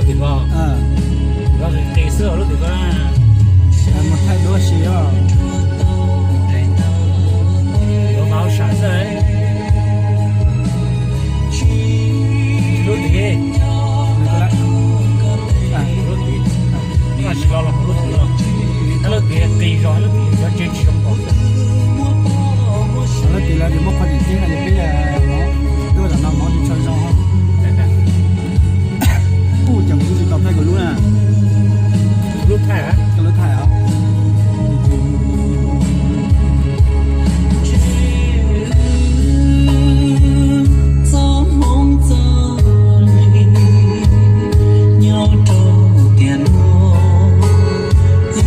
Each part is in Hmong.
Tim ko, lub tim ko, mus thaij duab si os. Yuav mas hauj sam xwb. Lub tim, lub tim, lub tim no tsis los los lub tim no, lub tim qis zog, lub tim cov tsev tsis zoo npaum. Lub tim lawv tias muab qhov tseem ceeb no ces peb tuaj zaum no mov tsis tshua zoo. Kuj cov kuv tsis tau thaij kuv lub na. Lub thaij, koj lub thaij os. Txoj hmoov txoj nyob rau tiam no, wb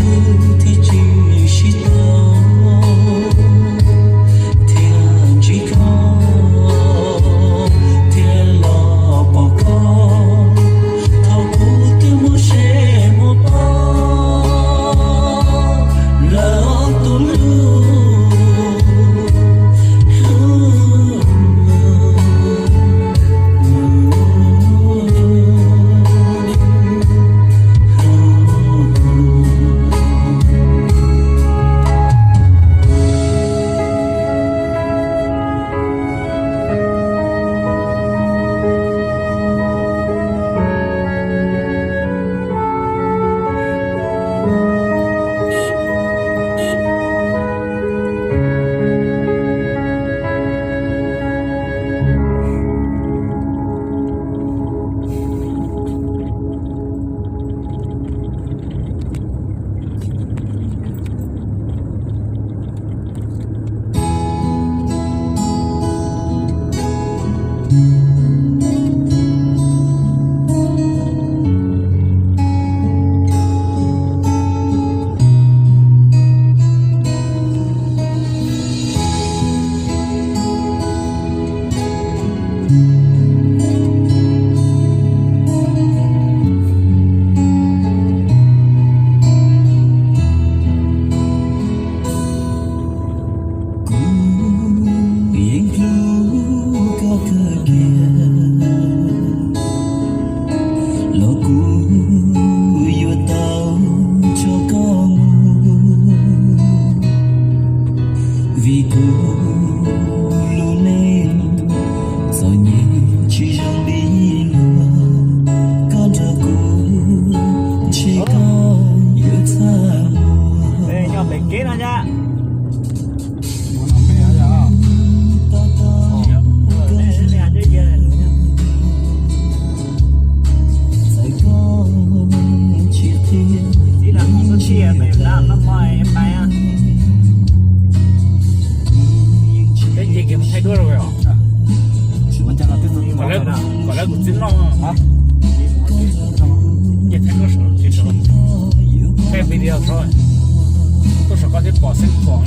thiaj tsis sib tau, thiaj ntsib koj, thiaj los pom koj, thaum kuv twb muaj seb muaj pom lawm ob tug lub. Kuv yeej hlub koj kawg kiag, los kuv yuav tau tso koj mus, vim kuv lub neej txom nyem tsis zoo li luag, koj nrog kuv ntshe koj yuav txaj muag. Nyob pem kev no yom. Peb ces kiag mus thaij duab os. Kom lawv kuv txiv noj. Ces thaij duab saum tsev saud, thaij video saud, tuaj saum koj thiaj pom xeeb pom.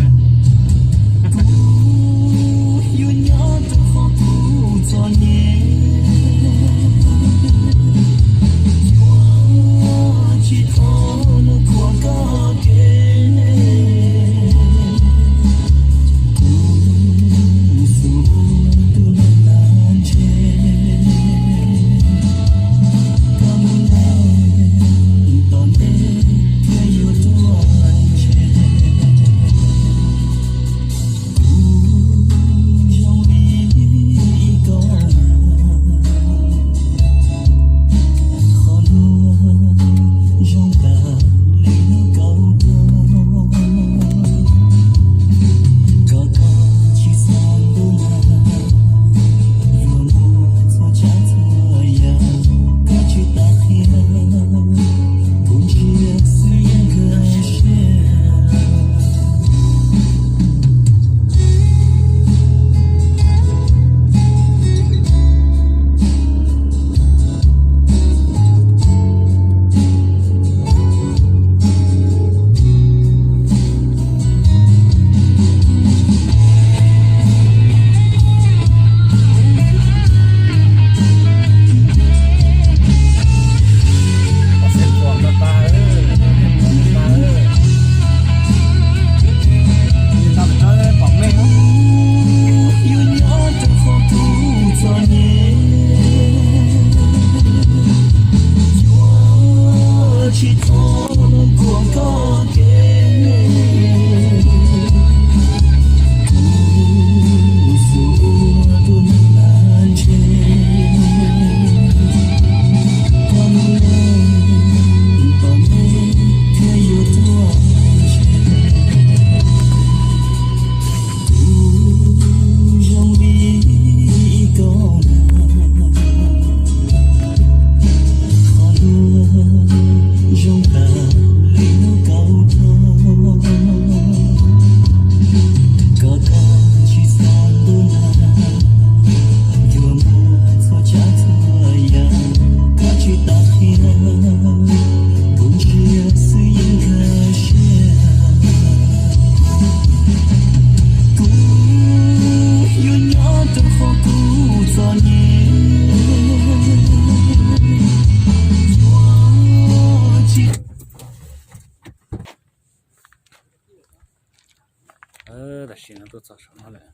txog saum no lawm.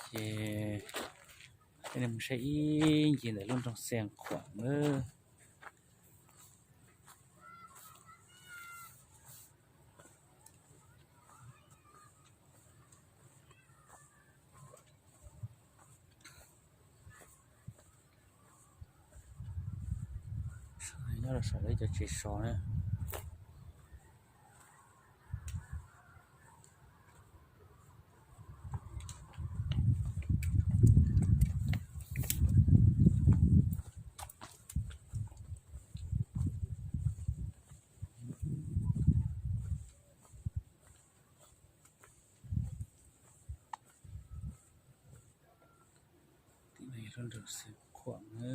Ces peb mus saib ib ncig ntawm lub nroog Xees Khuam na. Nyob rau saum lawv cov tsev so na. Tim no yog lub nroog Xees Khuam na.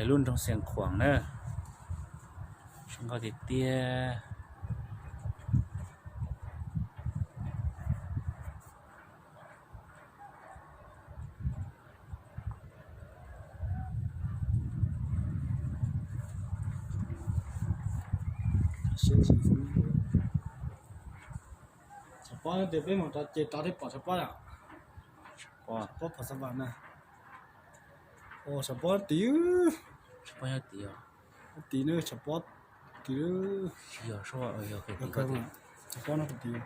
Lub nroog Xees Khuam na, zoo nkauj tiag tiag. Tshav pob tias peb mus rau ces rov thiaj pom tshav pob yom. Tshav pob pom xav vam na. Tshav pob tid. Tshav pob nyob tid os. Tid na, tshav pob tid. Yog, tshav pob no tid.